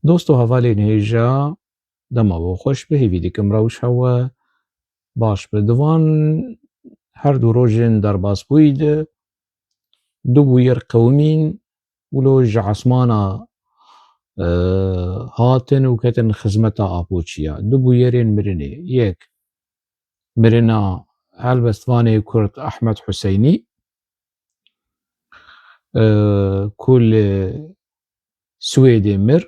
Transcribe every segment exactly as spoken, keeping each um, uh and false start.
Dost û hevalên hêja, dema we xweş be, hêvî dikim rewşa we baş be. Di van her du rojên derbasbûyî de du bûyer qewimîn, wilo ji esmana, e, hatin û ketin xizmeta Apoçiya. Du bûyerên mirinê. Yek, mirina helbestvanê Kurd Ahmet Huseynî, e, ku li Swêdê mir,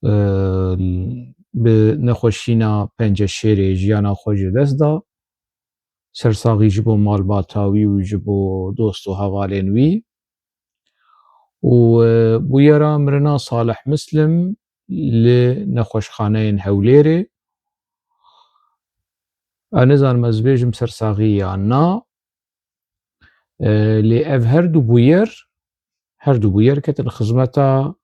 e, bi nexweşîna penceşêrê jiyana xwe ji dest da. Sersaxî ji bo malbata wî û ji bo dost û hevalên wî. Û, e, bûyera mirina Salih Muslim li nexweşxaneyên Hewlêrê. Ez nizanim ez bêjim sersaxî yan na. E, lê ev her du bûyer, her du bûyer ketin xizmeta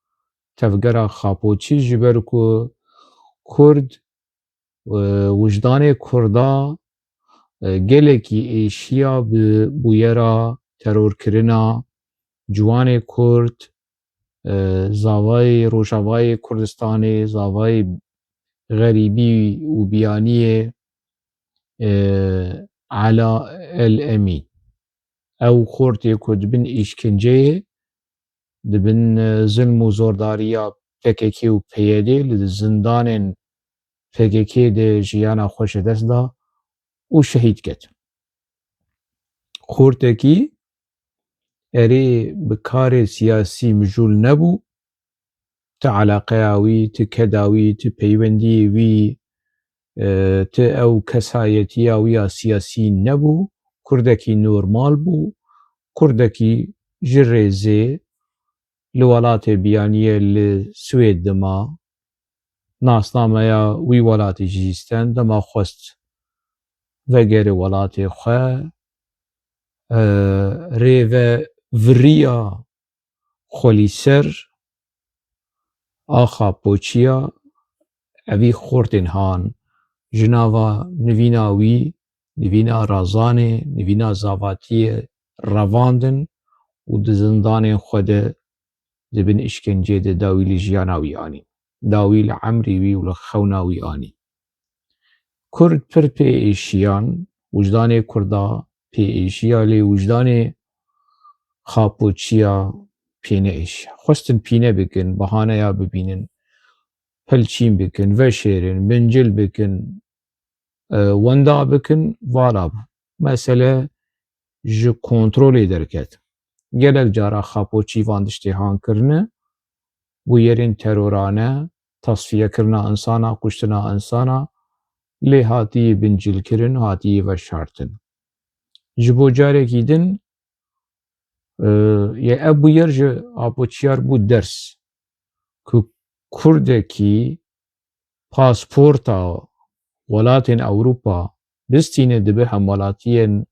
tevgera Xapoçî, ji ber ku Kurd, e, wijdanê Kurda, e, gelekî êşiya bi bûyera terorkirina ciwanê Kurd, e, zavayê Rojavayê Kurdistanê, zavayê xerîbî û biyaniyê, e, Ela El Emîn. Ew xortê ku di bin îşkenceyê, di bin, e, zilm û zordariya P K K û P Y D'ê li zindanên P K K de jiyana xwe ji dest da û şehîd ket. Xortekî erê bi karê siyasî mijûl nebû, ti eleqeya wî, ti keda wî, ti peywendiyê wî, e, ti ew kesayetiya wî ya siyasî nebû, kurdekî normal bû, kurdekî ji rêzê li welatê biyaniye li Swêd dima, nasnameya wî welatî jî stand, dema xwest vegere welatê xwe, e, rêve viriya xwelîser a Xapoçiya, evî xortên han, ji nava nivîna wî, nivîna Razanê, nivîna Zavatiyê revandin û di zindanên xwe de di bin îşkenceyê de dawî li jiyana wî anî, dawî li emrî wî û li xewna wî anî. Kurd pir pê êşiyan, wijdanê Kurda pê êşiya, lê wijdanê Xapoçiya pê neêşiya. Xwestin pîne bikin, bahaneya bibînin, pelçîn bikin, veşêrin, mincil bikin, e, wenda bikin, vala bû. Mesele ji kontrolê derket. Gelek cara Xapoçî van tiştê han kirine, bûyerên terorane, tasfiyekirina insana, kuştina insana, lê hatiye bincilkirin, hatiye veşartin. Ji bo carekî din, e, ye ev bûyer ji Apoçiyar bû ders ku kurdekî pasporta welatên Ewropa bistîne dibe hemwelatiyên,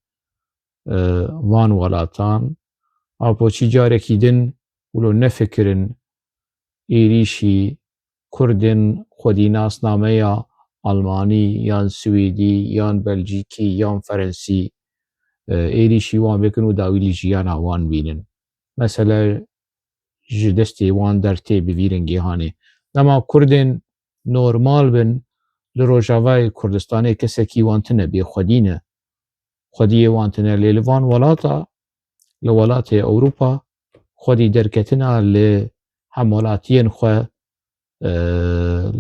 e, van welatan. Apoçî carekî din wilo nefikirin êrîşî kurdên xwedî nasnameya Almanî yan Swêdî yan Belcîkî yan Ferensî, e, êrîşî wan bikin û dawî li jiyana wan bînin. Mesele ji destê wan dertê bi vî rengê hanê. Dema kurdên normal bin, li Rojavayê Kurdistanê kesekî wan tine, bêxwedî ne. Xwediyê wan tine, lê li van welata, li welatê Ewropa, xwedî derketina li hemwelatiyên xwe, e,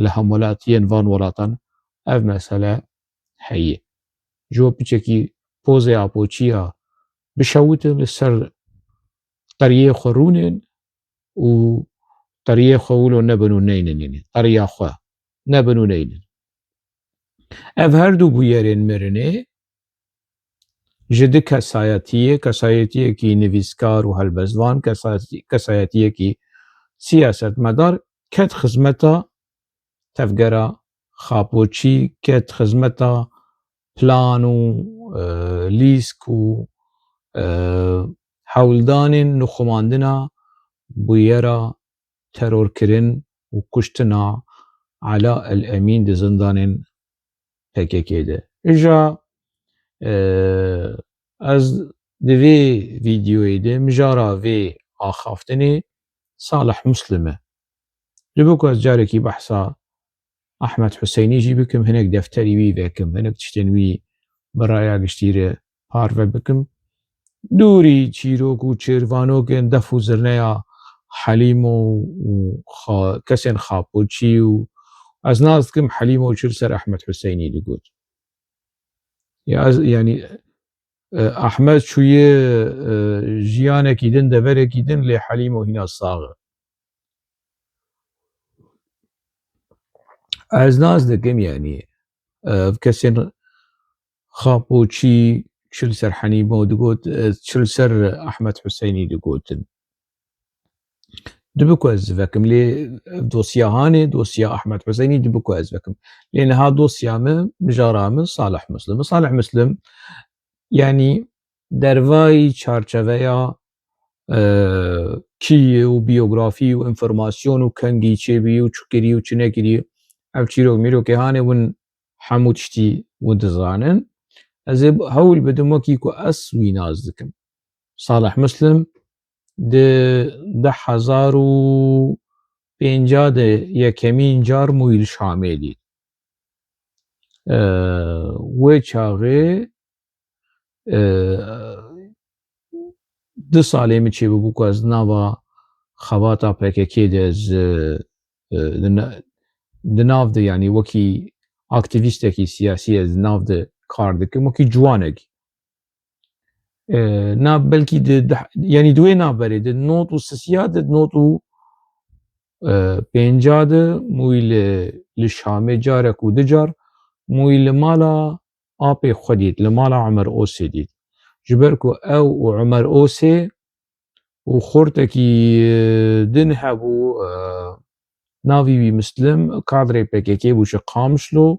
li hemwelatiyên van welatan ev mesele heye. Ji bo piçekî pozê Apoçiya bişewitin, li ser qeriyê xwe rûnên û qeriyê xwe wilo nebin û neynin, yanî qeriya xwe nebin û neynin. Ev her du bûyerên mirinê ji di kesayetiyê, kesayetiyekî nivîskar û helbestvan, kesayetî-, kesayetiyekî siyasetmedar ket xizmeta tevgera Xapoçî, ket xizmeta plan û, e, lîsk û, e, hewldanên nixumandina bûyera terorkirin û kuştina Ela El Emîn di zindanên P K K de. Îja, e, ez di vê vîdeoyê de mijara vê axaftinê Salih Muslim e. Dibe ku ez carekî behsa Ahmed Huseynî jî bikim, hinek defterî wî vekim, hinek tiştên wî bi raya giştî re parve bikim. Dûrî çîrok û çêrvanokên def û zirneya Helîmo û xa-, kesên Xapoçî û ez nas dikim Helîmo çi li ser Ahmed Huseynî digot. Ya ez, yanî, e, Ahmed çûye, e, jiyanekî din, deverekî din, lê Helîmo hîna sax e. Ez nas dikim, yanî, e, ev kesên Xapoçî çi li ser Helîmo digot, e, çi li ser Ahmed Huseynî digotin. Dibe ku ez vekim, lê ev dosya hanê, dosya Ahmed Huseynî dibe ku ez vekim. Lê niha dosya min, mijara min Salih Muslim. Salih Muslim, yanî dervayî çarçeveya, e, kî ye û biyografî û înformasyon û kengî çêbî û çi kirî û çi nekirî, ev çîrok mîrokê hanê win hemû tiştî win dizanin. Ez ê hewl bidim wekî ku ez wî nas dikim. Salih Muslim di du hezar û pênca de yekemîn car mûyî li Şamê dît. E, wê çaxê, e, du salê min çêbûbû ku ez nava xebata P K K de ez, e, e, di na-, di nav de, yanî wekî aktîvîstekî siyasî ez di nav de kar dikim, wekî ciwanekî. E, na belkî di, di, yanî di wê navberê de, nod û sisiya de, nod û, e, pênca de mûyî li, li Şamê carek û du car mûyî li mala apê xwe dît, li mala Omer Osê dît. Ji ber ku ew û Omer Osê û xortekî, e, din hebû, e, navê wî Muslim, kadrê P K K bû ji Qamişlo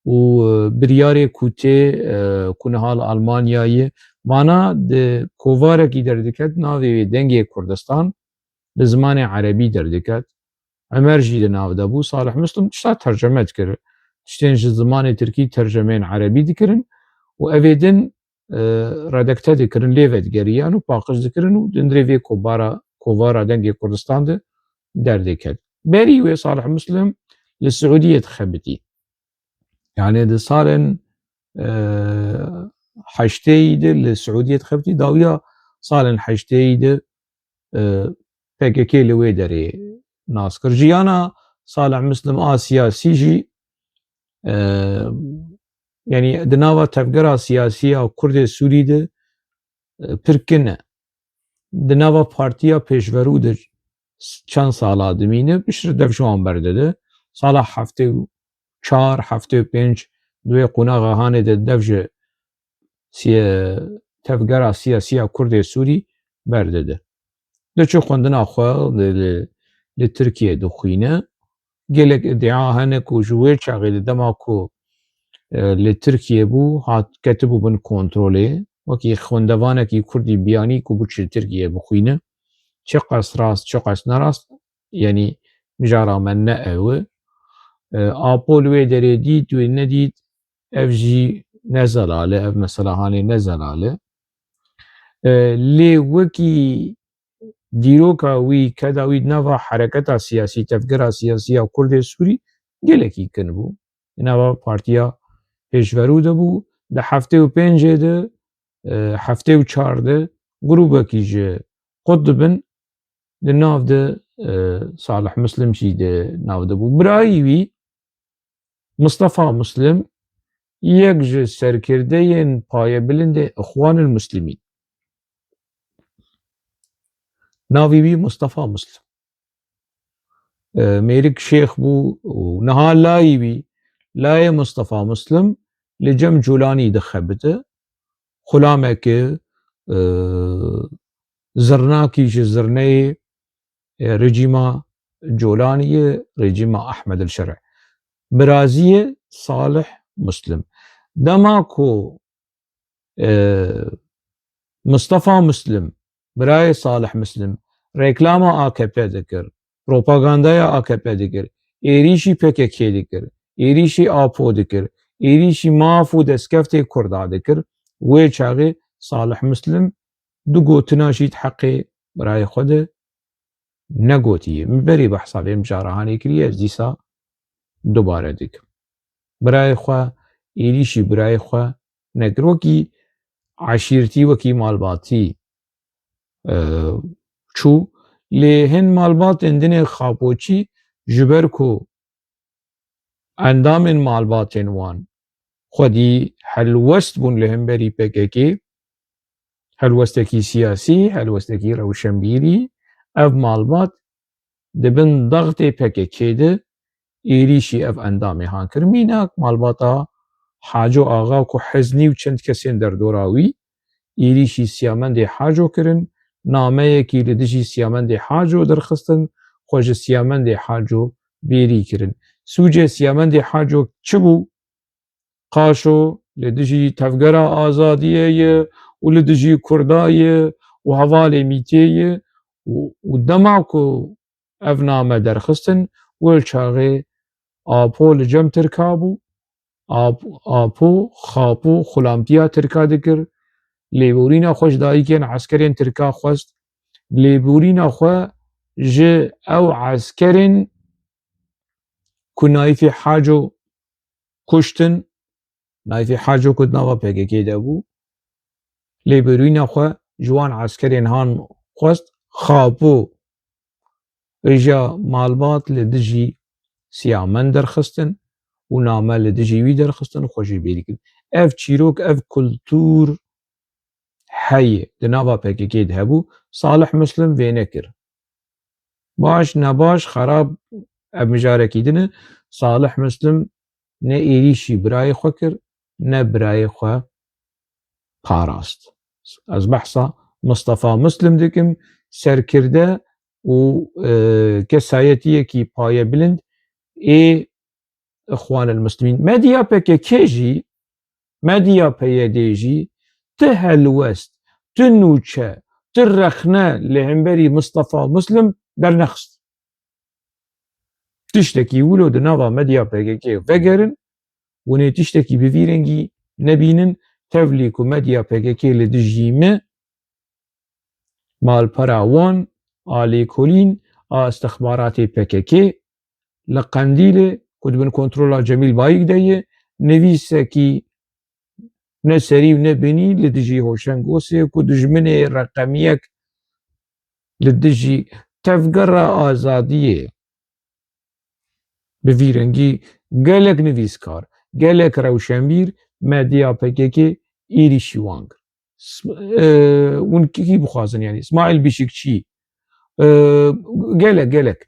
û, e, biryarê ku tê, e, ku niha li Almanyayê, vana di kovarekî derdiket, navê wê Dengê Kurdistan, bi zimanê erebî derdiket. Omer jî di nav de bû, Salih Muslim tişta terceme dikir. Tiştên ji zimanê tirkî tercemeyên erebî dikirin û evê din e, redakte dikirin, lê vedigeriyan û paqij dikirin û di nirê vê kovara, kovara Dengê Kurdistan de derdêket. Berî wê Salih Muslim li Siûdiyê dixebitî. Yanî di salên, e, heştêyî de li Siûdiyê dixebitî, dawiya salên heştêyî de e, P K K li wê derê nas kir. Jiyana Salih Muslim a siyasî jî, e, yanî di nava tevgera siyasî ya Kurdê Sûrî de, e, pir kin e. Di nava partiya pêşverû de çend sala dimîne, piştre dev ji wan berdide. Sala heftê û çar, heftê û pênc di wê qonaxa hanê de dev ji siye-, tevgera siyasî ya Kurdê Sûrî berdide. Diçe xwendina xwe li, li, li Tirkiyê dixwîne. Gelek îdia hene ku ji wê çaxê di dema ku, e, li Tirkiyê bû, hat ketibû bin kontrolê. Wekî xwendevanekî Kurdî biyanî ku biçe Tirkiyê bixwîne. Çiqas rast, çiqas nerast, yanî mijara me ne ew e. E, Apo li wê derê dît, wê nedît, ev jî ne zelal e, ev mesela hanê ne zelal e. E, lê wekî dîroka wî, keda wî di nava hereketa siyasî, tevgera siyasî ya Kurdê Sûrî gelekî kin bû. Di nava partiya pêşverû de bû. Di heftê û pêncê de, e, heftê û çar de grûbekî ji qut dibin, di nav de, e, Salih Muslim jî di nav de bû. Birayî wî Mistefa Muslim yek ji serkirdeyên payebilindê Îxwanil Muslimîn. Navê wî Mistefa Muslim. E, mêrik şêx bû û niha layî wî, layê Mistefa Muslim li cem Colanî dixebite. Xulameke, e, zirnakî ji zirneyê, e, rejîma Colanî ye, rejîma Ehmed el Şer'ê. Biraziyê Salih Muslim. Dema ku, e, Mistefa Muslim, birayê Salih Muslim, reklama A K P dikir, propagandaya A K P dikir, êrîşî P K K dikir, êrîşî Apo dikir, êrîşî maf û destkeftê Kurda dikir, wê çaxê Salih Muslim du gotina jî di heqê birayê xwe de negotiye. Min berê behsa vê mijara hanê kiriye, ez dîsa dubare dikim. Birayê xwe, êrîşî birayê xwe nekir. Wekî eşîrtî, wekî malbatî, e, çû. Lê hin malbatên din ê Xapoçî ji ber ku endamên malbatên wan xwedî helwest bûn li hemberî P K K, helwestekî siyasî, helwestekî rewşenbîrî, ev malbat di bin dextê P K K de êrîşî ev endamê han kir. Mînak malbata Haco Axa ku heznî û çend kesên derdora wî êrîşî Siyamendê Haco kirin, nameyekî li dijî Siyamendê Haco derxistin, xwe ji Siyamendê Haco bêrî kirin. Sûcê Siyamendê Haco çi bû? Qaşo li dijî Tevgera Azadiyê ye û li dijî Kurda ye û hevalê Mîtê ye û, û dema ku ev name derxistin, wê çaxê Apo li cem Tirka bû. Ap-, Apo, Xapo xulamtiya Tirka dikir. Lêborîna xwe ji dayikên eskerên Tirka xwest. Lêborîna xwe ji ew eskerên ku Naîfê Haco kuştin, Naîfê Haco ku di nava P K K de bû, lêborîna xwe ji wan eskerên han xwest, Xapo rêja malbat li dijî Siyamend derxistin û name li dijî wî derxistin û xwe jî bêrî kirin. Ev çîrok, ev kultûr heye, di nava P K K de hebû. Salih Muslim vê nekir. Baş, nebaş, xerab, ev mijarekî din e. Salih Muslim ne êrîşî birayê xwe kir, ne birayê xwe parast. Ez behsa Mistefa Muslim dikim, serkirde û, e, kesayetiyekî payebilind ê Îxwanil Muslimîn. Medya P K K jî, medya P Y D jî ti helwest, ti nûçe, ti rexne li hemberî Mistefa Muslim dernexist. Tiştekî wilo di nava medya P K K vegerin, hûn ê tiştekî bi vî rengî nebînin, tevlî ku medya P K K li dijî me, malpera wan, alîkolîn a istixbaratê P K K li Qendîlê ku di bin kontrola Cemîl Bayik de ye, nivîsekî ne serî û ne binî li dijî Hoşengosê ku dijminê reqemiyek li dijî Tevgera Azadiyê bi vî rengî gelek nivîskar, gelek rewşenbîr medya P K K êrîşî wan kir. S-, e, hûn kî bixwazin, yanî Îsmaîl Bîşikçî, e, gelek, gelek.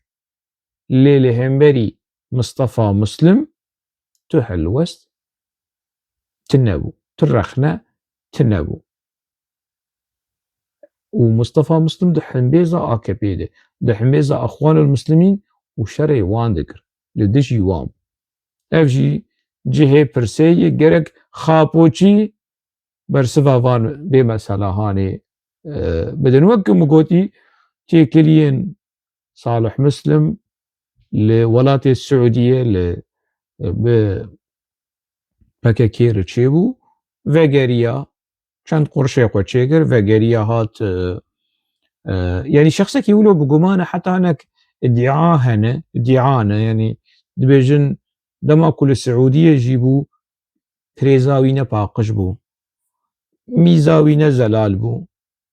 Lê li hemberî Mistefa Muslim tu helwest, tu nebû, tu rexne, tu nebû. Û Mistefa Muslim di himbêza A K P de, di himbêza Îxwanul Muslimîn û şerê wan dikir, li dijî wan bû. Ev jî cihê pirsê ye, gerek Xapoçî bersiva van vê meselehanê, e, bidin. Wek min gotî, têkiliyên Salih Muslim li welatê Siûdiyê li, e, bi P K K re çêbû, vegeriya, çend qurşê xwe çêkir, vegeriya hat, e, e, yanî şexsekî wilo bi guman e, heta hinek îdia hene, îdia ne, yanî dibêjin dema ku li Siûdiyê jî bû, pirêza wî ne paqij bû, mîza wî ne zelal bû.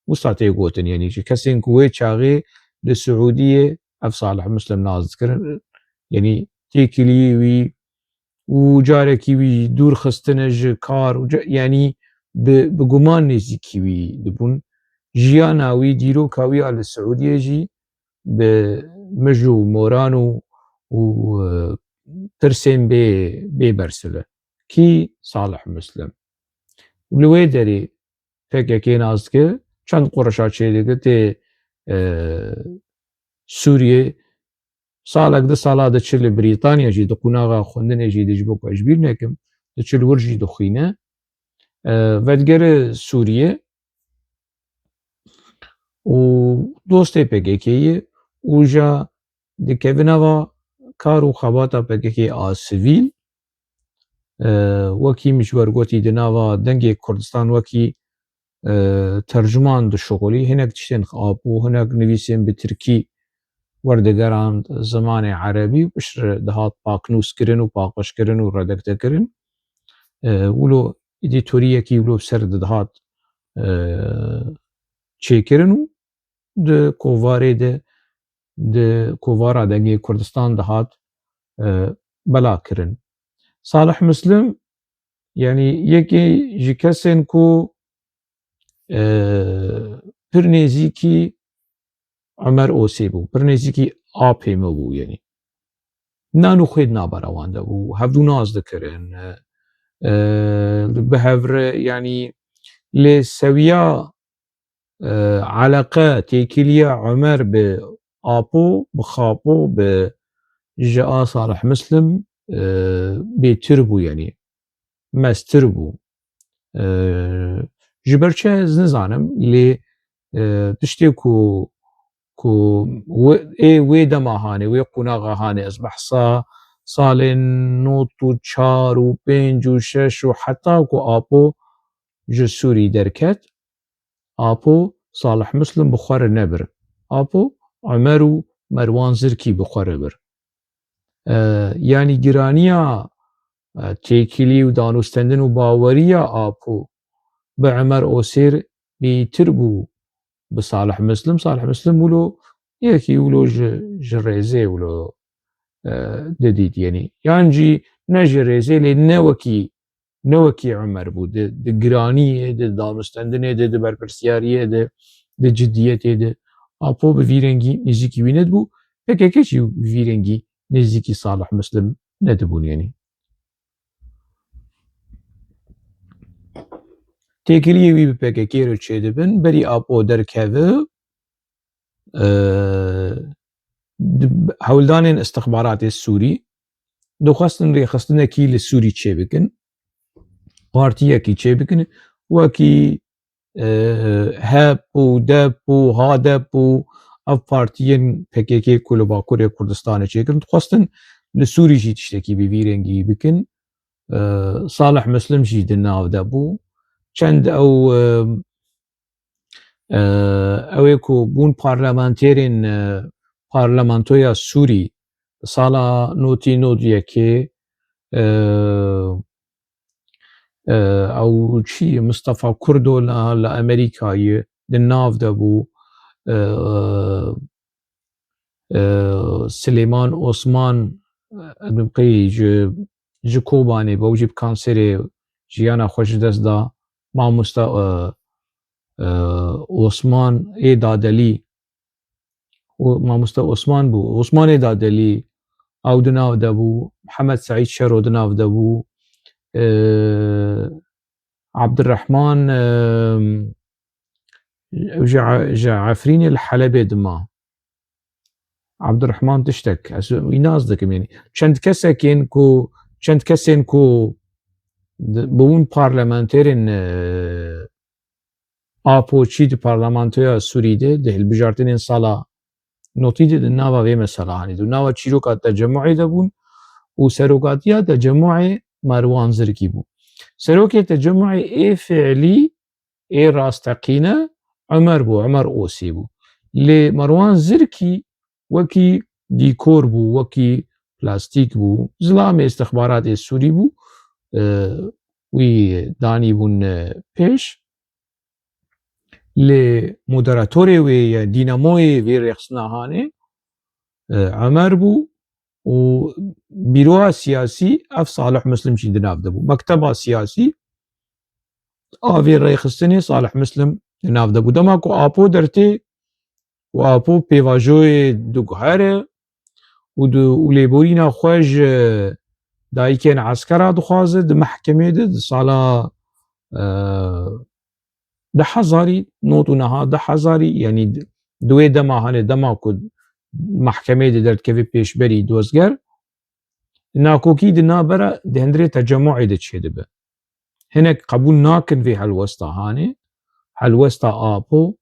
Wisa tê gotin, yanî ji kesên ku wê çaxê li Siûdiyê ev Salih Muslim nas dikirin, yanî têkiliyê wî û carekî wî dûr xistine ji kar û ca-, yanî bi, bi guman nêzîkî wî dibûn. Jiyana wî, dîroka wî ya li Siûdiyê jî bi mij û moran û, û, e, pirsên bê, bê bersiv e. Kî? Salih Muslim. Li wê derê P K K nas dike, çend qurişa çêdike tê, e, Sûriyê. Salek, du sala diçe li Brîtanya jî, di qunaxa xwendinê jî, di ji bo ku ez ji bîr nekim, diçe li wir jî dixwîne. E, vedigere Sûriyê û dostê P K K ye û ja dikeve nava kar û xebata P K K a sivîl. E, wekî min ji we re gotî, di nava Dengê Kurdistan wekî, e, tercuman dişuxulî, hinek tiştên xapû, hinek nivîsên bi tirkî, werdigerand zimanê erebî û piştre dihat paknûskirin û paqijkirin û redaktekirin. E, wilo edîtoriyekî wilo ser dihat, e, çêkirin û di kovarê de, di kovara Dengê Kurdistan dihat, e, bela kirin. Salih Muslim, yanî yekê ji kesên ku, e, pir nêzîkî Omer Osê bû, pir nêzîkî apê me bû, yanî nan û xwê di navbera wan de bû, hevdû nas dikirin, e, e, bi hev re, yanî lê sewiya, e, eleqe, têkiliya Omer bi apo, bi xapo, bi ji a Salih Muslim, e, bêtir bû, yanî mestir bû. E, ji ber çi ez nizanim, lê, e, tiştê ku, ku wê, ê wê dema hanê, wê qonaxa hanê, ez behsa salên nod û çar û pênc û şeş û heta ku apo ji Sûrî derket, apo Salih Muslim bi xwe re nebir. Apo Omer û Merwan Zirkî bi xwe re bir. E, yanî giraniya, e, têkilî û danûstendin û baweriya apo bi Omer Osêr bêtir bû bi Salih Muslim. Salih Muslim wilo yekî wilo ji, ji rêzê wilo, e, didît, yanî. Yan jî ne ji rêzê, lê ne wekî ne wekî Omer bû. Di, di giraniyê, di danûstendinê de, di berpirsiyariyê de, di ciddiyetê de. Apo bi vî rengî nêzîkî wî nedibû. P K K jî bi vî rengî nêzîkî Salih Muslim nedibûn, yanî. Têkiliyê wî bi P K K re çêdibin. Berî apo derkeve, e, di, hewldanên istixbaratê Sûrî dixwestin rêxistinekî li Sûrî çêbikin, partiyekî çêbikin, wekî, e, HEP û DEP û HADEP û ev partiyên P K K ku li Bakurê Kurdistanê çêkirin, dixwestin li Sûrî jî tiştekî bi vî rengî bikin. E, Salih Muslim jî di nav de bû. Çend ew, e, e, ew ê ku bûn parlamenterên, e, parlamentoya Sûrî sala notî nod yekê, e, e, ew çi Mustafa Kurdo li, li Amerîkayê di nav de bû, e, e, Silêman Osman, e, qey ji, ji Kobanê bû, ew jî bi kanserê jiyana xwe ji dest da. Mamosta, e, e, Osman ê Dadelî, û mamosta Osman bû. Osmanê Dadelî ew di nav de bû. Mihemed Seîd Şero di nav de bû. E, Abdurrahman, e, ew ji, ji Efrînê li Helebê dima. Abdurrahman tiştek, ez wî nas dikim, yanî çend kesekên ku, çend kesên ku di, bûn parlamenterên, e, Apo çî di parlamentoya Sûrî de, di hilbijartinên sala notî de, di nava vê mesela hanê, di nava çîroka tecemmuê de bûn û serokatiya tecemmuê Merwan Zirkî bû. Serokê tecemmuê ê fiilî, ê rasteqîne Omer bû, Omer Osê bû. Lê Merwan Zirkî wekî dîkor bû, wekî plastîk bû, zilamê istixbaratê Sûrî bû, e, wî danîbûn, e, pêş. Lê moderatorê wê ye, dînamoyê vê rêxistina hanê, e, Omer bû û bîroya siyasî ev Salih Muslim jî di nav de bû. Mekteba siyasî a vê rêxistinê Salih Muslim di nav de bû. Dema ku Apo dertê û Apo pêvajoyê diguhere û di, û lêborîna xwe ji dayikên eskera dixwaze, di mehkemê de di sala, e, du hezarî, not û neha du hezarî, yanî di, di wê dema, hanê dema ku mehkemê de derdikeve pêşberî dozger, nakokî di navbera di hundirê tecemmuê de çêdibe. Hinek qebûl nakin vê helwesta hanê, helwesta Apo,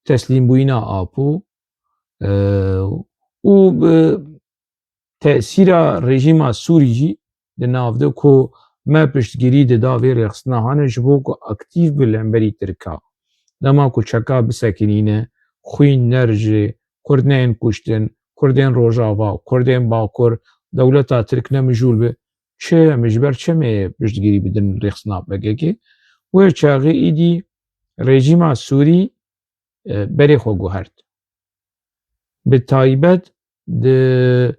teslîmbûyîna Apo, e, û bi tesîra rejîma Sûrî jî di nav de ku me piştgirî dida vê rêxistina hanê ji bo ku aktîf bi li hemberî Tirka. Dema ku çeka bisekinîne, xwîn nerije, Kurd neyên kuştin, Kurdên Rojava, Kurdên Bakur, dewleta Tirk ne mijûl be. Çi em ji ber çi me piştgirî bidin rêxistina P K K? Wê çaxê îdî rejîma Sûrî, e, berê xwe guhert. Bi taybet di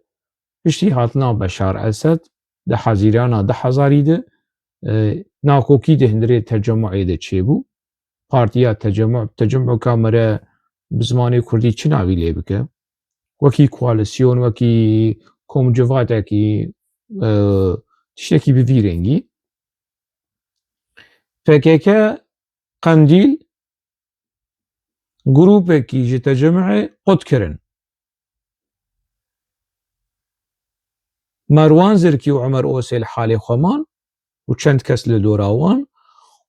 piştî hatina Beşar Esed di Hezîrana du hezarî de, e, nakokî di hundirê tecemûê de çêbû. Partiya Tecemû, tecemûka mere bi zimanê kurdî çi navî lê bike? Wekî koalîsyon, wekî komcivatekî, e, tiştekî bi vî rengî. P K K Qendîl grûpekî ji tecemûê qut kirin. Merwan Zirkî û Omer Osê li halê xwe man û çend kes li dora wan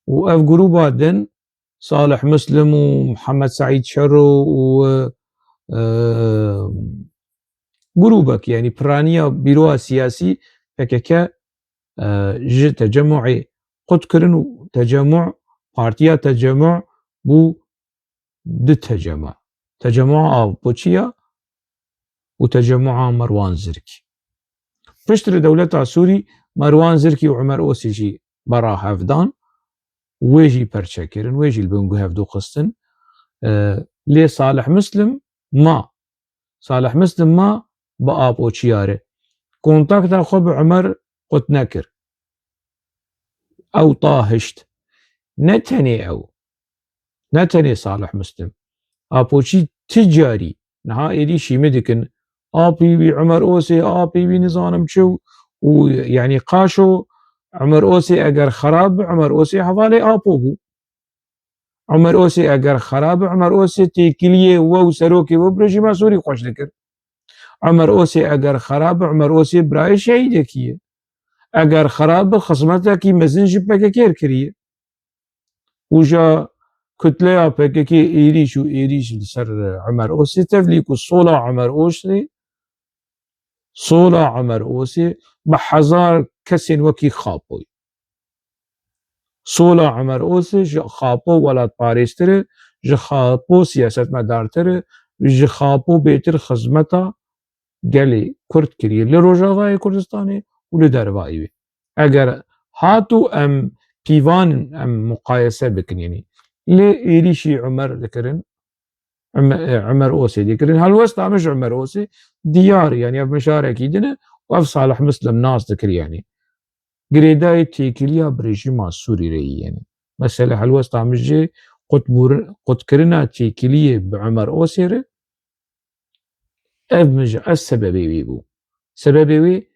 û ev grûba din Salih Muslim û Mihemed Seîd Şero û, e, grûbek, yanî piraniya bîroya siyasî P K K, e, ji tecemûê qut kirin û tecemû, partiya tecemû bû du tecemû. Tecemûa Avpoçiya û tecemûa Merwan Zirkî. Piştre dewleta Sûrî Merwan Zirkî û Omer Osê jî bera hev dan, wê jî perçe kirin, wê jî li bin guh hevdû xistin. E, lê Salih Muslim ma. Salih Muslim ma bi Apoçiya re. Kontakta xwe bi Omer qut nekir. Ew ta hişt. Ne tenê ew. Ne tenê Salih Muslim. Apoçî ti carî niha êrîşî min dikin. Apî wî Omer Osê, apî wî nizanim çi û, û, yanî qaşo Omer Osê eger xerab bi, Omer Osê hevalê Apo bû. Omer Osê eger xerab bi, Omer Osê têkiliyê we û serokê we bi rejîma Sûrî xweş dikir. Omer Osê eger xerab bi, Omer Osê birayê şehîdekî ye. Eger xerab bi, xizmetekî mezin ji P K K re kiriye. Û ja kutleya P K K êrîş û êrîş li ser Omer Osê tevlî ku sola Omer Osê, sola Omer Osê bi hezar kesên wekî Xapoyê. Sola Omer Osê ji Xapo welatparêztir e, ji Xapo siyasetmedartir e, ji Xapo bêtir xizmeta gelê Kurd kiriye li Rojavayê Kurdistanê û li dervayî wê. Eger hat û em pîvan em muqayese bikin, yanî lê êrîşî Omer dikirin, Ome-, e, Omer Osê dikirin. Helwesta min ji Omer Osê diyar, yanî ev mijarekî din e û ev Salih Muslim nas dikir, yanî girêdayî têkiliya bi rejîma Sûrî re yî, yanî. Mesele helwesta min jê qutbûr-, qutkirina têkiliyê bi Omer Osê re, ev min ji ez sebebê wî bû. Sebebê wî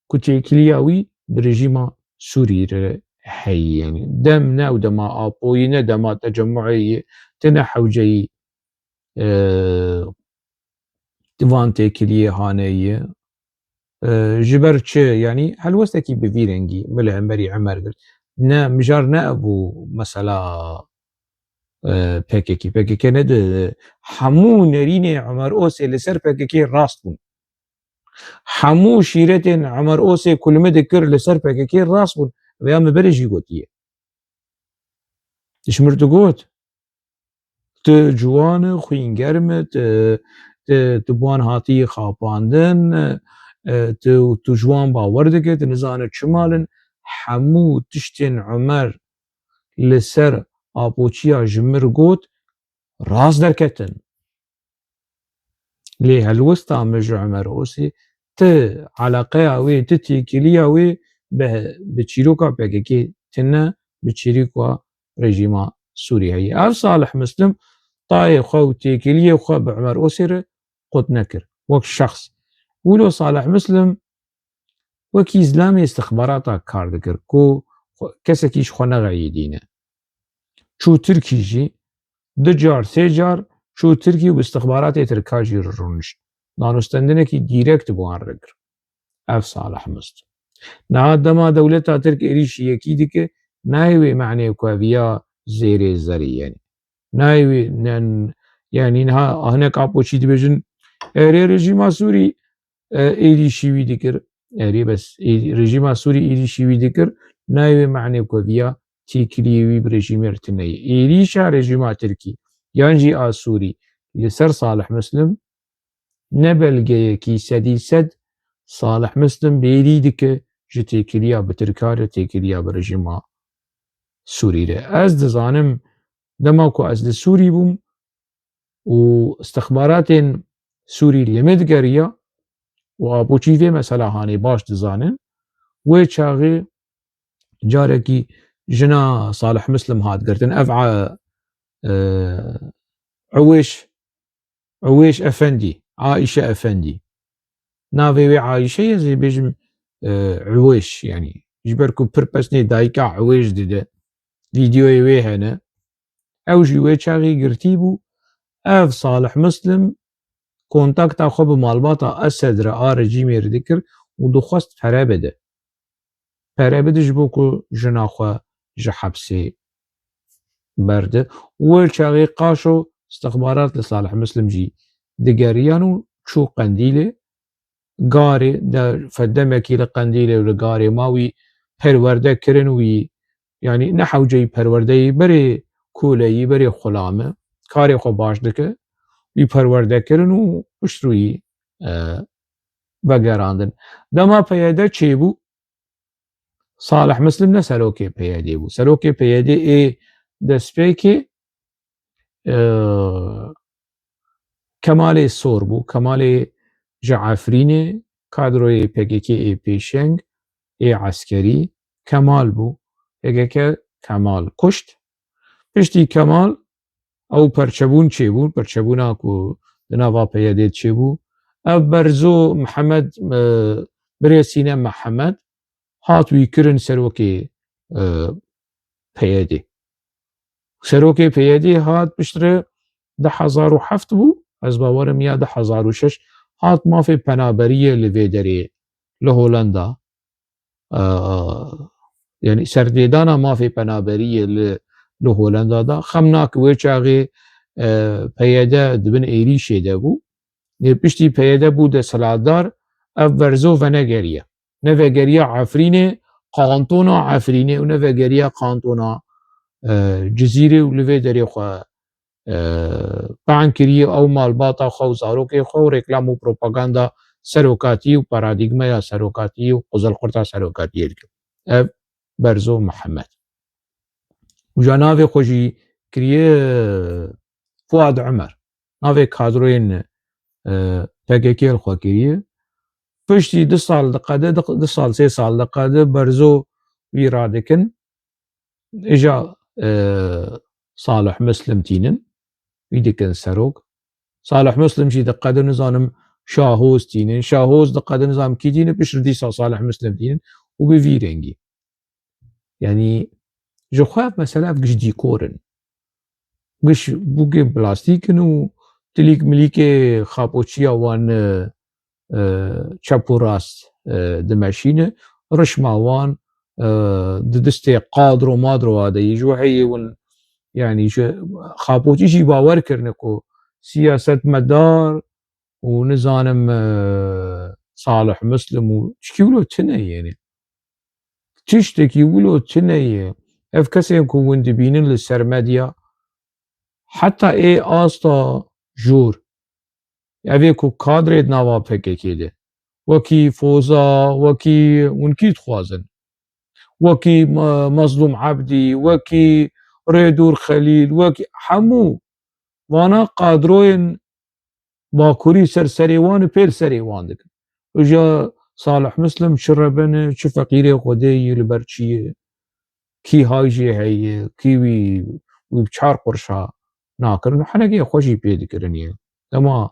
ku têkiliya wî bi rejîma Sûrî re heyî, yanî dem ne ew dema Apoyî, ne dema tecemûê yî, ti ne hewceyî, e, van têkiliyê haneyî. E, ji ber çi? Yanî helwestekî bi vî rengî min li hemberî Omer girt. Ne, mijar ne ev bû mesela, e, P K K. P K K ne di hemû nerînê Omer Osê li ser P K K rast bûn. Hemû şîretên Omer Osê ku li min dikir li ser P K K rast bûn. Vêya min berê jî gotiye. Ji min re digot, tu ciwan î, xwîngerm î, tu, tu, tu bi wan hatiyî xapandin, e, tu, tu ji wan bawer dikî, tu nizane çi mal in. Hemû tiştên Omer li ser Apoçiya ji min re got, rast derketin. Lê helwesta min ji Omer Osê, ti eleqeya wê, ti têkiliya wê bi, bi çîroka P K K tune, bi çîroka rejîma Sûrî heye. Ev Salih Muslim tayê xwe û têkiliyê xwe bi Omer Osê re qut nekir, wek şexs. Wilo Salih Muslim wekî zilamê istixbarata kar dikir ku xwe, kesekî ji xwe nexeyidîne. Çû Tirkî jî du car, sê car çû Tirkî û bi istixbaratê Tirka jî re rûnişt. Danûstendinekî dîrekt bi wan re kir. Ev Salih Muslim. Niha dema dewleta Tirk êrîşî yekî dike, nayê wê mehnê ku ev ya zêrê zerî, yanî. Nayê wê, nen, yanî niha hinek Apoçî dibêjin, erê rejîma Sûrî, e, êrîşî wî dikir. Erê bes, ê-, rejîma Sûrî êrîşî wî dikir. Nayê wê mehnê ku ev ya têkiliyê wî bi rejîmê re tune ye. Êrîşa rejîma Tirkî yan jî a Sûrî li ser Salih Muslim ne belgeyekî sedî sed Salih Muslim bêrî dike ji têkiliya bi Tirka re, têkiliya bi rejîma Sûrî re. Ez dizanim dema ku ez li Sûrî bûm û istixbaratên Sûrî li min digeriya û Apoçî vê mesela hanê baş dizanin, wê çaxê carekî jina Salih Muslim hat girtin. Ev a, e, Ewêş, Ewêş Efendî, Aîşe Efendî. Navê wê Aîşe ye, ez ê bêjim, e, Ewêş, yanî. Ji ber ku pir pesnê dayika Ewêş dide. Vîdeoyê wê hene. Ew jî wê çaxê girtî bû. Ev Salih Muslim kontakta xwe bi malbata Esed re a rejîmê re dikir û dixwest pere bide. Pere bide ji bo ku jina xwe ji hepsê berde. Wê çaxê qaşo istixbarat li Salih Muslim jî digeriyan û çû Qendîlê. Garê de fedemekî li Qendîlê û li garê ma wî perwerde kirin wî, yanî ne hewceyî perwerdeyî berê koleyî, berê xulame, karê xwe baş dike. Wî perwerde kirin û pişt wî, e, vegerandin. Dema P Y D çêbû, Salih Muslim ne serokê P Y D bû. Serokê P Y D ê destpêkê, e, Kemalê Sor bû. Kemalê ji Efrînê, kadroyê P K K ê pêşeng, ê eskerî, Kemal bû. P K K Kemal kuşt. Piştî Kemal ew perçebûn çêbû, perçebûna ku di nava P Y D çêbû. Ev Berzo Mihemed, e, Birêz Sîne Mihemed hat wî kirin serokê, e, P Y D. Serokê P Y D hat piştre du hezar û heft bû, ez bawerim ya du hezar û şeş hat mafê penaberiyê li vê derê li Holenda. E, yanî serdêdana mafê penaberiyê li, li Holenda da. Xem nake wê çaxê, e, P Y D di bin êrîşê de bû. Lê piştî P Y D bû desthilatdar, ev Berzo venegeriye. Nevegeriya Efrînê, kantona Efrînê û nevegeriya kantona, e, Cizîrê û li vê derê xwe, e, ban kiriye ew malbata xwe û zarokê xwe û reklam û propaganda serokatiyê û paradîgmeya serokatiyê û qizilqurta serokatiyê dike. Ev Berzo Mihemed. Û ja navê xwe jî kiriye Fuad Umer. Navê kadroyên, e, P K K li xwe kiriye. Piştî du sal diqede, du, du sal, sê sal diqede Berzo wî radikin. Îja, e, Salih Muslim tînin. Wî dikin serok. Salih Muslim jî diqede, nizanim, Şahoz tînin. Şahoz diqede, nizanim kî tînin. Piştre dîsa Salih Muslim tînin. Û bi vî rengî. Yanî ji xwe ev mesele ev giş dîkor in. Giş bûkê plastîk in û tilîk milîkê xapoçiya wan, e, e, çep û rast, e, dimeşîne. Rişma wan, e, di distê qadro madro wa de yî ji we heyê win, yanî ji xapoçî jî bawer kirine ku siyasetmedar û nizanim, e, Salih Muslim û çikî wilo tune ye, yanî. Tiştekî wilo tune ye. Ev kesên ku hûn dibînin li ser medya, heta ê asta jor, ev ê ku kadrê di nava P K K de, wekî Foza, wekî hûn kî dixwazin, wekî Me-, Mezlûm Ebdî, wekî Rêdûr Xelîl, wekî hemû vana kadroyên Bakurî ser serê wan û pê li serê wan dikin. Îja Salih Muslim çi reben e, çi feqîrê Xwedê yî li ber çi ye, kî hay jê heye, kî wî, wî bi çar qurşa nakirin û henekê xwe jî pê dikirin ye. Dema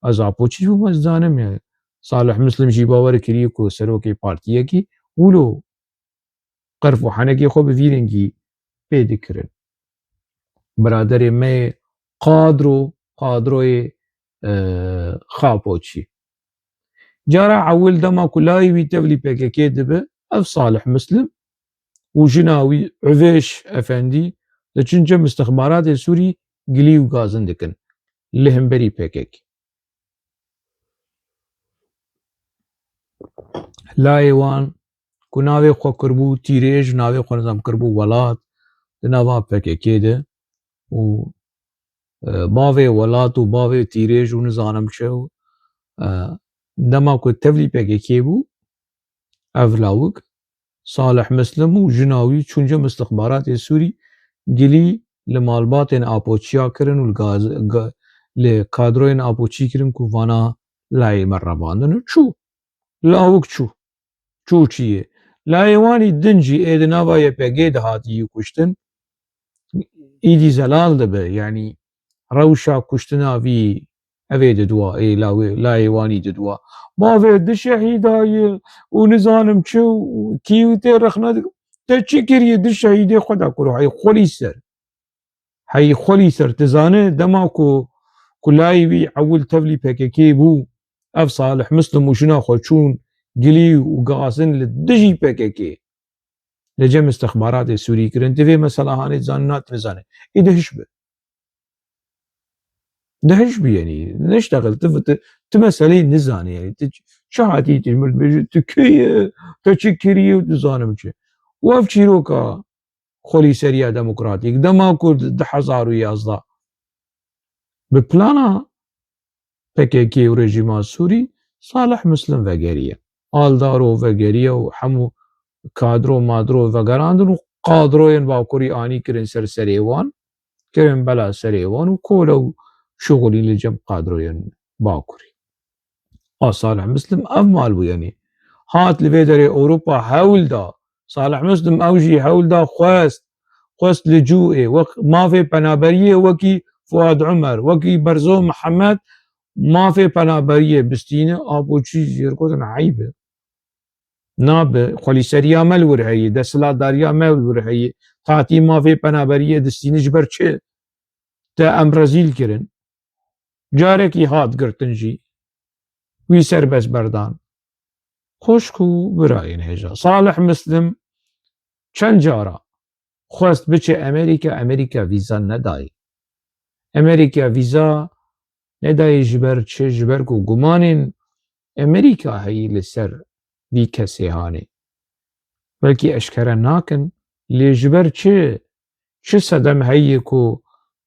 ez Apoçî bûm, ez zanim ye. Salih Muslim jî bawer kiriye ku serokê partiyekî wilo qerf û henekê xwe bi vî rengî pê dikirin. Biraderê me yê qadro, qadroyê, e, Xapoçî. Cara ewil dema ku layê wî tevlî P K K dibe, ev Salih Muslim û jina wî Uvêş Efendî diçin cem istixbaratê Sûrî gilî û gazin dikin li hemberî P K K. Layê wan ku navê xwe kiribû tîrêj, navê xwe nizam kiribû welat di nava P K K de û, e, bavê welat û bavê tîrêj û nizanim çi û, e, dema ku tevlî P K K bû, ev lawik, Salih Muslim û jina wî çûn cem istixbaratê Sûrî, gilî li malbatên Apoçiya kirin û li gaz-, ga-, li kadroyên Apoçî kirin ku vana layê me revandin û çû. Lawik çû. Çû çiyê. Layê wan î din jî ê di nava Y P G de hatî kuştin. Îdî zelal dibe. Yanî rewşa kuştina vî evê diduwa, ê lawê, layê wan î diduwa. Bavê di şehîda ye û nizanim çi û kî û tê rexne di-, te çi kiriye di şehîdê xwe de kuro, hey xwelî ser. Hey xwelî ser, tu zane dema ku, ku layê wî ewil tevlî P K K bû, ev Salih Muslim û jina xwe çûn gilî û gazin li dijî P K K. Li cem istixbaratê Sûrî kirin, tu vê mesela hanê dizanî, na tu nizane. Ê dihiş bi. Dihiş bi, yanî, neştexil, tu, tu, tu meseleyê nizanî, yanî, tu ç-, çi hatî, tu ji min dibêjî, tu kê ye, tu çi kiriye û tu zanim çi. Û ev çîroka xwelîseriya demokratîk, dema ku di du hezar û yazdeh bi plana P K K û rejîma Sûrî Salih Muslim vegeriye. Aldaro vegeriye û hemû kadro madro vegerandin û kadroyên Bakurî anî kirin ser serê wan, kirin bela serê wan û kole û şixulîn li cem kadroyên Bakurî. A Salih Muslim ev mal bû, yanî hat li vê derê Ewropa hewl da. Salih Muslim ew jî hewl da, xwest, xwest li cû ê, wek mafê penaberiyê wekî Fuad Umer, wekî Berzo Mihemed mafê penaberiyê bistîne, a bo çî jêr gotin eyb e. Nabe, xwelîseriya me li wir heye, desthilatdariya me li wir heye, tatî mafê penaberiyê distîne ji ber çi? Te em rezîl kirin. Carekî hat girtin jî. Wî serbest berdan. Xwişk û birayên hêja. Salih Muslim çend cara xwest biçe Amerîka, Amerîka vîza nedayê. Amerîka vîza nedayê ji ber çi? Ji ber ku gumanên Amerîka heyî li ser vî kesê hanê. Belkî eşkere nakin, lê ji ber çi? Çi sedem heye ku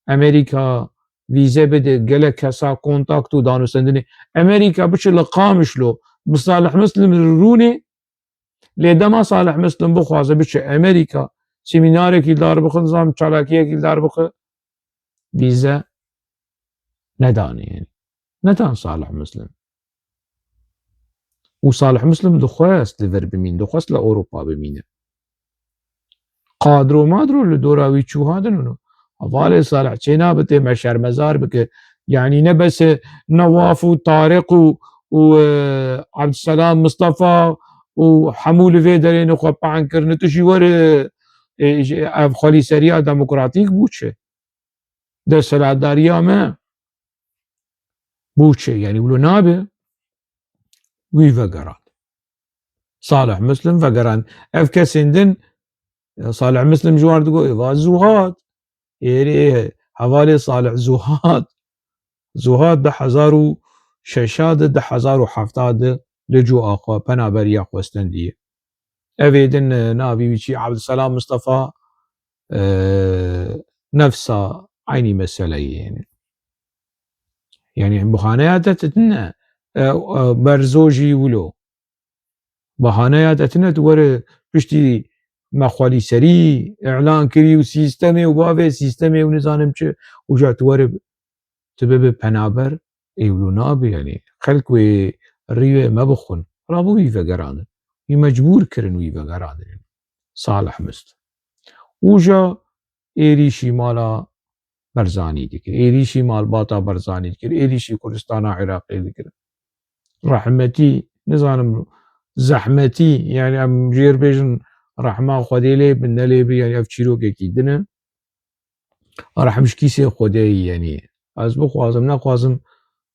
Amerîka vîze bide gelek kesa kontakt û danûstendinê? Amerîka biçe li Qamişlo bi Salih Muslim rûnê, lê dema Salih Muslim bixwaze biçe Amerîka, semînarekî dar bixe, nizam çalakiyekî dar bixe, vîze nedanê, yanî. Nedan Salih Muslim. Û Salih Muslim dixwest li vir bimîn, dixwest li Ewropa bimîne. Qadro madro li dora wî çû hatin û hevalê Salih çê nabe tê me şermezar bike. Yanî ne bes Newaf û Tariq û, û, e, Abdulselam Mustafa û hemû li vê derê ne xwe pe'n kirine. Tu jî were, e, ev xwelîseriya demokratîk bû çi? Desthilatdariya me bû çi? Yanî wilo nabe, wî vegerand. Salih Muslim vegerand. Ev kesên din, Salih Muslim ji wan digot, êva zû hat. Êrê hevalê Salih zû hat. Zû hat du hezar û şeş de, du hezar û heft de li cû axwe penaberiya xwestendiye. Evê din, e, navî wî çi? Abdulselam Mustafa, e, nefsa eynî meseleyê, yanî. Yanî, bahaneya te tine, e, e, Berzo jî wilo. Bahaneya te tine tu were piştî me xwelîserî îlan kirî û sîstemê û bavê sîstemê û nizanim çi, û ja tu were tu bibe penaber, ê wilo nabe, yanî xelk wê rîyê me bixwin. Rabû wî vegerandin. Wî mecbûr kirin wî vegerandin. Salih Muslim. Û ja êrîşî mala Barzanî dikir. Êrîşî malbata Barzanî dikir. Êrîşî Kurdistana Iraqê dikir. Rehmetî, nizanim, zehmetî, yanî em jêr bêjin rehma Xwedê lê bin, ne lê bi, yanî ev çîrokekî din e. Rehm ji kîsê Xwedê ye, yanî ez bixwazim, nexwazim,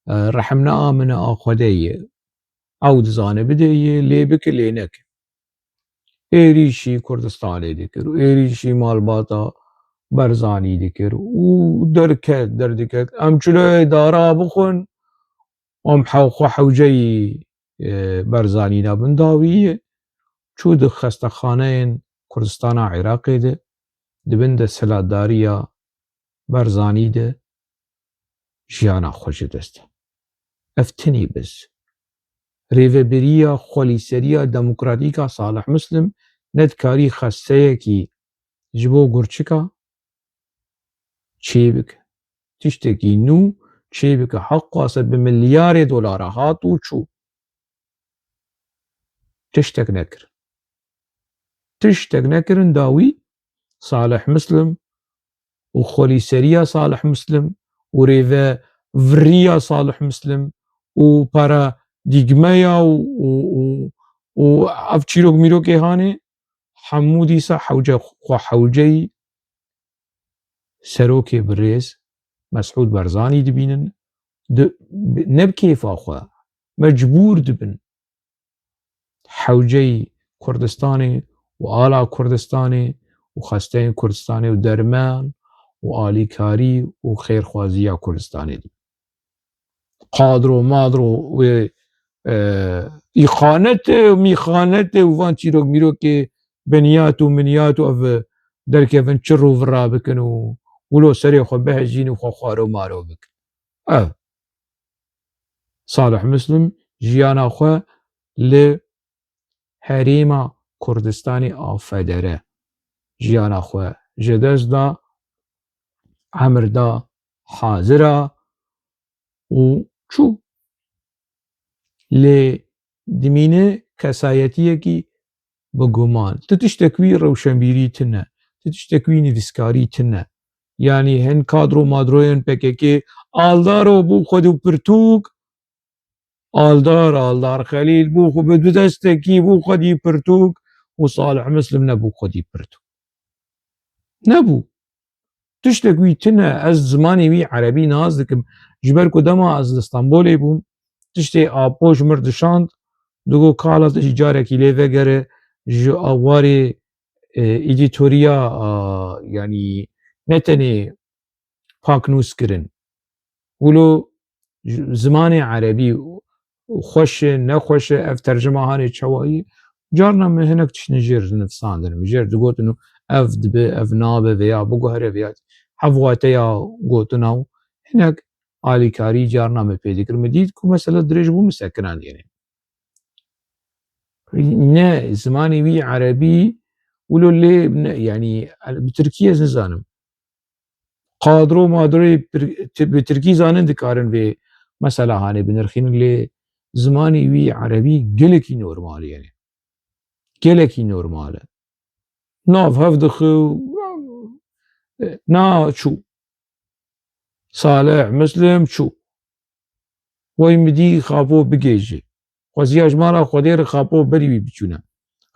e, rehm ne a min e, a Xwedê ye. Ew dizane bidê ye, lê bike, lê neke. Êrîşî Kurdistanê dikir û êrîşî malbata Barzanî dikir û derket, derdiket. Em çiloyê dara bixwin, em hew-, xwe hewceyî, e, Barzanî nebin dawî ye. Çû di xestexaneyên Kurdistana Iraqê de, di bin desthilatdariya Barzanî de jiyana xwe ji dest da. Ev tinê biz. Rêvebiriya xwelîseriya demokratîk a Salih Muslim nedikarî xesteyekî ji bo gurçika çêbike. Tiştekî nû çêbike. Heqwase bi milyarê dolara hat û çû. Tiştek nekirin. Tiştek nekirin dawî Salih Muslim û xwelîseriya Salih Muslim û rêveviriya Salih Muslim û paradîgmeya û, û, û, û ev çîrok mîrokê hanê hemû dîsa hewce xwe hewceyî serokê birêz Mesûd Barzanî dibînin, di, ne bi kêfa xwe, mecbûr dibin hewceyî Kurdistanê û ala Kurdistanê û xesteyên Kurdistanê û derman û alîkarî û xêrxwaziya Kurdistanê dibin. Qadro madro wê, e, îxanetê û mîxanetê û van çîrok mîrokê beniyat û miniyat û ev derkevin çi rû vira bikin û wilo serê xwe bihejîn û xwe xwaro maro bikin. Ev Salih Muslim jiyana xwe li herêma Kurdistanê a federe jiyana xwe ji dest da, emir da, hazira û çû. Lê dimîne kesayetiyekî bi guman. Tu tiştek wî rewşenbîrî tune, tu tiştek wî nivîskarî tune. Yanî hin kadro madroyên P K K aldaro bû xwedî pirtûk, aldar, aldar Xelîl bû xwe bi du destekî bû xwedî pirtûk û Salih Muslim nebû xwedî pirtûk. Nebû. Tiştek wî tune, ez zimanê wî erebî nas dikim. Ji ber ku dema ez li Stenbolê bûm, tiştê Apo ji mir dişand, digot, Kala, tu jî carekî lê vegere, ji awarê, e, edîtoriya, a, yanî ne tenê paknûs kirin. Wilo j-, zimanê erebî xweş e, nexweş e, ev tercima hanê çawa ye? Carna min hinek tiştine jêr nivsandin, min jêr digotin û ev dibe, ev nabe veya biguhere veya hev wateya gotina û hinek alîkarî carna min pê dikir. Min dît ku mesele dirêj bû, min sekinand, yanî. Ne zimanê wî erebî wilo lê ne, yanî bi tirkî ez nizanim. Qadro madroyê pir-, ti-, bi tirkî zanin dikarin vê mesela hanê binirxînin, lê zimanê wî erebî gelekî normal e, yanî. Gelekî normal e. Nav hev dixi û na çû. Salih Muslim çû. Wey min dî Xapo bigêjî. Xweziya ji mala Xwedê re Xapo berî wî biçûne.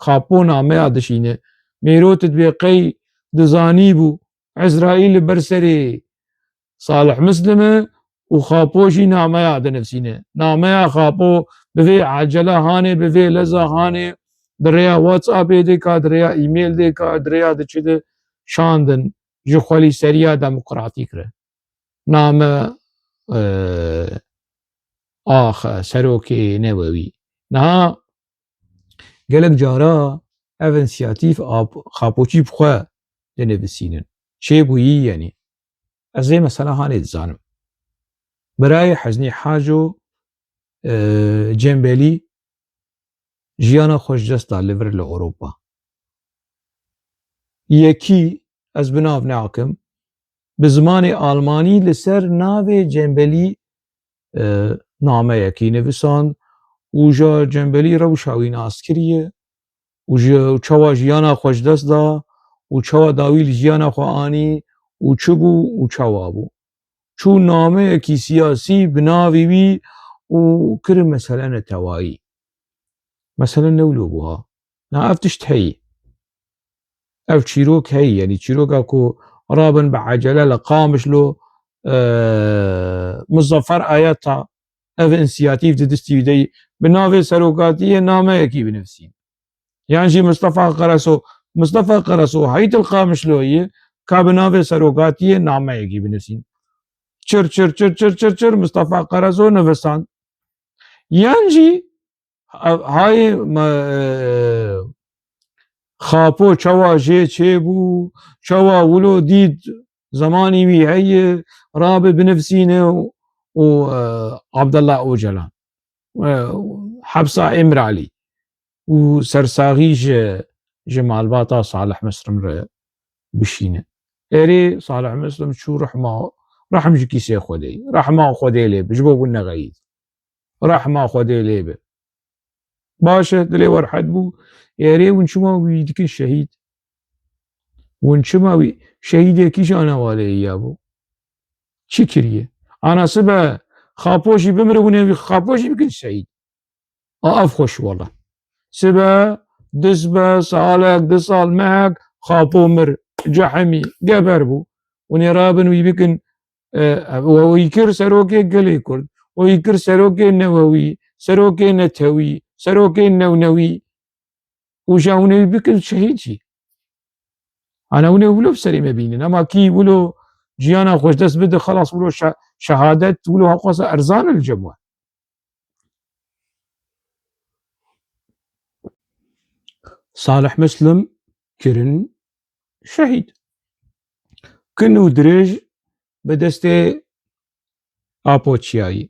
Xapo nameya dişîne. Mêrot dibê qey dizanî bû. Ezraîl li ber serê Salih Muslim e û Xapo jî nameya dinivsîne. Nameya Xapo bi vê ecele hanê, bi vê leza hanê, di rêya WhatsAppê de ka, di rêya e-mail de ka, di rêya di çi de şandin ji xwelîseriya demokratîk re. Name, e, axe, serokê newewî. Niha gelek cara ev însiyatîf ap-, Xapoçî bi xwe dinivîsînin. Çêbûyî, yanî. Ez ê mesela hanê dizanim. Birayê Heznî Haco, e, Cembelî jiyana xwe ji dest da li vir li Ewropa. Yekî, ez bi nav nakim, bi zimanê almanî li ser navê Cembelî, e, nameyekî nivisand û ji Cembelî rewşa wî nas kiriye û ji, û çawa jiyana xwe ji dest da û çawa dawî li jiyana xwe anî û çi bû û çawa bû. Çû nameyekî siyasî bi navê wî û kir mesele netewayî. Mesele ne wilo bû ha. Na ev tişt heyî. Ev çîrok heyî, yanî çîroka ku rabin bi ecele li Qamişlo, e, Muzaffer Ayeta, ev însiyatîf di destî wî de yî, bi navê serokatiyê nameyekî binivîsîn. Yan jî Mistefa Qereso, Mistefa Qereso heyî li Qamişlo yî, ka bi navê serokatiyê nameyekî binivîsîn. Çir, çir, çir, çir, çir, çir, Mistefa Qereso nivisand. Yan jî, ev, hayê me, e, Xapo çawa jê çêbû, çawa wilo dît, zemanî wî heye, rabe binivîsîne û, û, e, Abdullah Ocalan, e, hepsa Îmralî û sersaxî ji, ji malbata Salih Muslim re bişîne. Erê Salih Muslim çû rehma, rehm ji kîsê Xwedê. Rehma Xwedê lê bi, ji bo hûn nexeyît. Rehma Xwedê lê bi. Baş e, dilê we rehet bû. Erê hûn çima wî dikin şehîd? Hûn çima wî şehîdê kîjan hevaleyê ya bû? Çi kiriye? Ana sibe Xapo jî bimire, hûn ê wî Xapo jî bikin şehîd. A, ev xweş wala. Sibe, du sibe, salek, du sal, mehek, Xapo mir, cehimî, geber bû. Hûn ê rabin wî bikin, e, we wî kir serokê gelê Kurd, we wî kir serokê newewî, serokê netewî, serokê newnewî. Û ja hûn ê wî bikin şehîd jî. Ana hûn ê wilo bi serê me bînin. Ema kî wilo ciyana xwe ji dest bide, xelas wilo şe-, şehadet wilo heqwasa erzan e li cem we. Salih Muslim kirin şehîd. Kin û dirêj bi destê Apo çiyayî.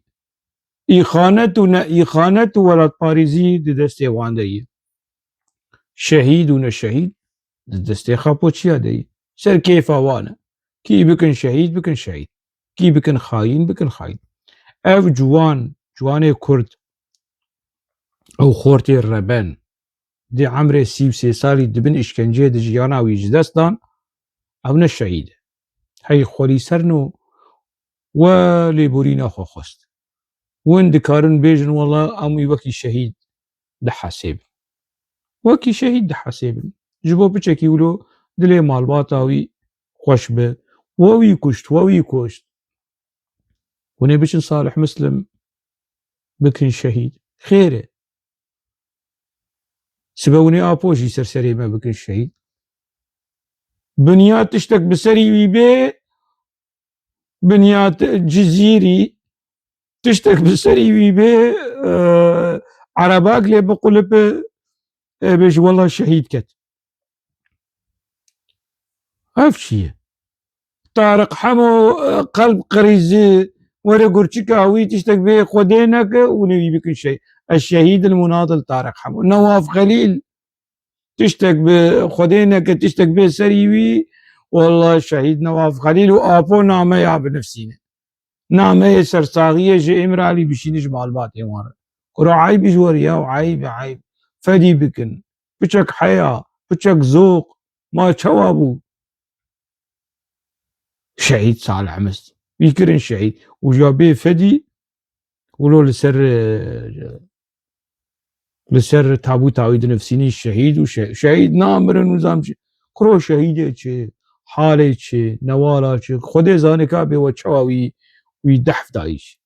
Îxanet û ne îxanet û welatparêzî di destê wan de ye. Şehîd û ne şehîd di destê Xapo çiya de ye. Ser kêfa wan e. Kî bikin şehîd, bikin şehîd. Kî bikin xayîn, bikin xayîn. Ev ciwan, ciwanê Kurd, ew xortê reben, di emrê sî û sê salî di bin îşkenceyê de jiyana wî ji dest dan, ew ne şehîd e. Hey xwelî ser no we lêborîna xwe xwest. Win dikarin bêjin, wela em wî wekî şehîd dihesêbin. Wekî şehîd dihesêbin. Ji bo piçekî wilo dilê malbata wî xweş be. We wî kuşt, we wî kuşt. Hûn ê biçin Salih Muslim bikin şehîd. Xêr e. Sibe hûn ê Apo jî ser serê me bikin şehîd. Binya tiştek bi serî wî bê, binya t-, Cizîrî, tiştek bi serî wî bê, e, erebak lê biqulipe, e, bêje, wela şehîd ket. Ev çi ye? Tariq Hemo, e, qelb qirîzî, were gurçika wî tiştek bê Xwedê neke û nê wî bikin şey. Ez şehîd il munadil Tariq Hemo. Newaf Xelîl, tiştek bi Xwedê neke, tiştek bê serî wî, wela şehîd Newaf Xelîl û Apo nameya binivsîne. Nameyê sersaxiyê ji Îmralî bişîne ji malbatê wan re. Kuro eyb ji we re ya, eyb, eyb. Fedî bikin. Piçek heya, piçek zoq. Ma çawa bû? Şehîd Salih Mist. Wî kirin şehîd. Û ja bê fedî, wilo li ser, e, li ser tabûta wî dinivsînî şehîd û şe-, şehîd namirin û zam çi. Kuro şehîdê çi, halê çi, newala çi, Xwedê zane ka bê we çawa wî, wî dehf dayî çi.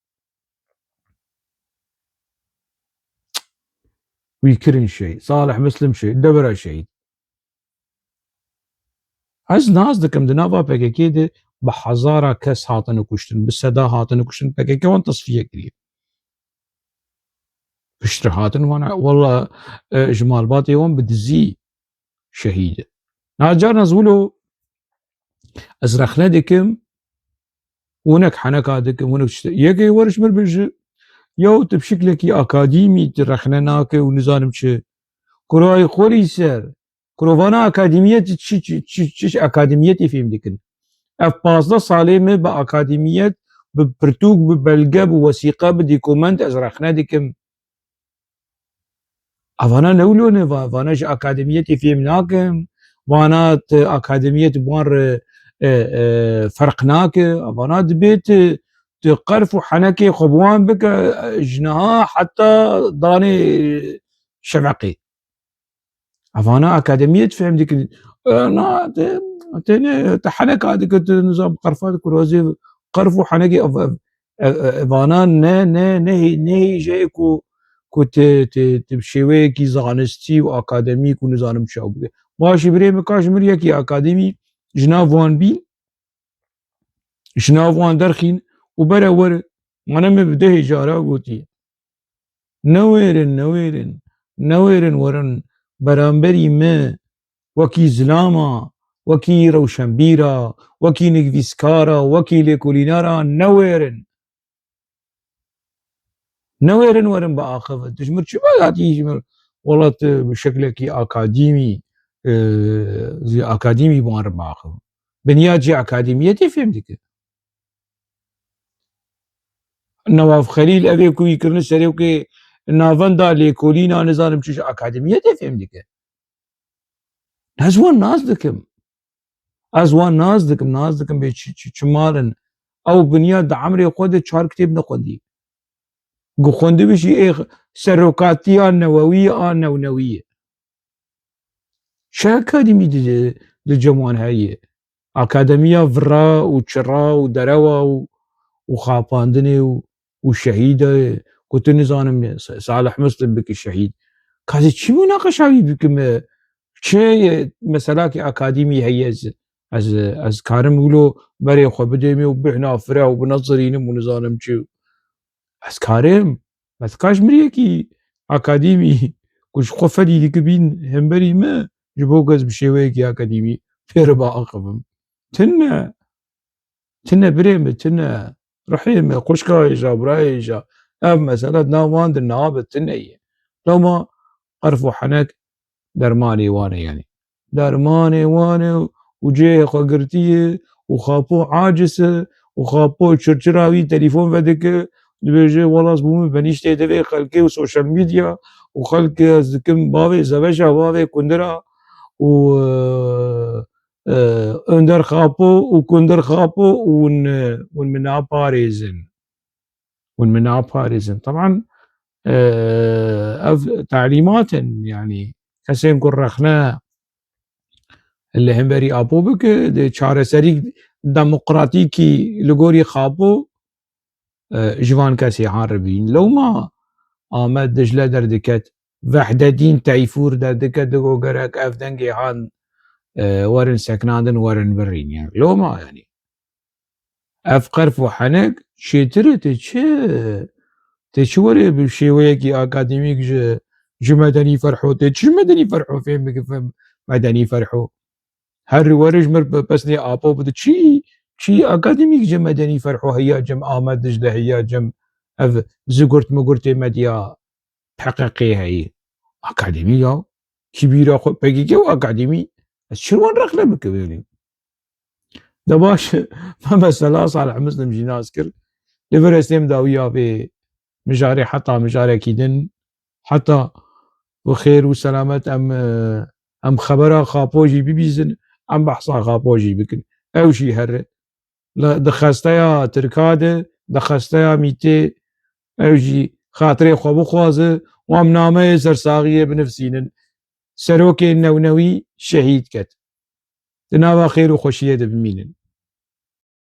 Wî kirin şehîd. Salih Muslim şehîd, devera şehîd. Ez nas dikim, di nava P K K de bi hezara kes hatine kuştin, bi seda hatine kuştin, P K K wan tesfiye kiriye. Piştre hatin wan, wela, e, ji malbatê wan bi dizî şehîd e. Niha carna ez wilo, ez rexne dikim, hinek heneka dikim, hinek tişt. Yekê wer ji min bêje, yaw tu bi şiklekî akadîmî tu rexne nake û nizanim çi. Kurayê xwe lî ser. Kurovana akademiyet çi, çi, çi, çi, çi akademiyetê fêm dikin? Ev pazdeh salê me bi akademiyet, bi pirtûk, bi belge, bi wesîqe, bi dokument ez rexne dikim. Evana ne wilo ne va-, vana ji akademiyetê fêm nakin. Vana tu akademiyet bi wan re, e, e, ferq nake. Evana dibê tu, tu qerf û henekê xwe bi wan bike, e, ji niha heta danê şeveqê. Evana akademiyê difêm dikin. E, na, te, te ne, te heneka dike, tu nizam qerfa dikurozê, qerf û henekê ev, ev, ev, ev, evana ne, ne, ne hê-, ne hêjeyê ku, ku te, te, te bi şêweyekî zanistî û akademîk û nizanim çaw bike. Başî birê min ka ji min yekî akademî ji nav wan bîn, ji nav wan derxîn û bere were, mane min bi dehê cara gotiye. Newêrin, newêrin, newêrin werin beramberî me wekî zilama, wekî rewşenbîra, wekî nivîskara, wekî lêkolînara newêrin. Newêrin werin biaxivin. Tu ji mir çi velatî ji mir welat, e, bi şeklekî akadîmî, e, zî akadîmî barin biaxivin. Binya cî akadîmiyetê fêm dike. Newaf Xelîl evê ku wî kirine serokê navenda lêkolîna nizanim çi ji akademiyetê fêm dike. Ez wan nas dikim. Ez wan nas dikim, nas dikim bê çi, çi, çi mal in. Ew binya di emrê xwe de çar kitêb nexwendî. Ku xwendibî jî ê serokatiya newewî a newnewî ye. Çi akademî di, di cem wan heye? Akademiya vira û çira û derewa û, û xapandinê û, û şehîdê ku tu nizanim Sa-, Salih Muslim bike şehîd. Ka ez çi mûnaqeşa wî bikime? Çi meselakî akademî heye ez, ez, ez karim wilo berê xwe bidêmê û bihna fira û binezirînim û nizanim çi? Ez karim, ez kaş miriyekî akademî ku ji xwe fedî dikibîn hemberî me, ji bo ku ez bi şêweyekî akademî pê re biaxivim. Tune, tune birê min, tune rihê min, xwişka hêja, birayê hêja. Ev mesele di nav wan de nabe, tune ye. Lewma qerf û henek dermanê wan e, yanî. Dermanê wan e û cihê xwe girtiye û xapo aciz e û xapo çirçira wî telefon vedike, dibêje, "Wela ez bûme benîştê devê xelkê û sosyal medya û xelkê ez dikim bavê zeveja bavê kundira û, e, e, Önder Xapo û Kundir Xapo û hûn, e, hûn min naparêzin." Hûn min naparêzin. Teban, e, ev talîmat in, yanî kesên ku rexne li hemberî Apo bike, di çareserî demokratîkî li gorî Xapo, e, ji van kesê han re bîn. Lewma Amed Dicle derdiket, Vehdedîn Teyfûr derdiket, digo gerek ev dengê han, e, werin seknandin, werin birîn. Yani, lewma, yanî. Ev qerf û henek çêtir e, tê çi, tê çi were bi şêweyekî akademîk ji, ji Medenî Ferho, tê çi ji Medenî Ferho fêm bike, fêm Medenî Ferho. Her were ji mir bi pesnê Apo bide. Çi, çi akademîk ji Medenî Ferho heya cem, Amed Dicle heya cem, ev zigurt migurtê medya P K K heye. Akademî ya. Kî bîra xwe P K K û akademî. Ez çir wan rexne bikim yanî. De baş, me mesela Salih Muslim jî nas kir. Li vir ez têm dawiya vê mijarê heta mijarekî din. Heta bi xêr û selamet em, e, em xebera Xapo jî bibîzin, em behsa Xapo jî bikin. Ew jî here. Li, di xesteya Tirka de, di xesteya Mîtê, ew jî xatirê xwe bixwaze û em nameyê sersaxiyê binivsînin. Serokê newnewî şehîd ket. Di nava xêr û xweşiyê de bimînin.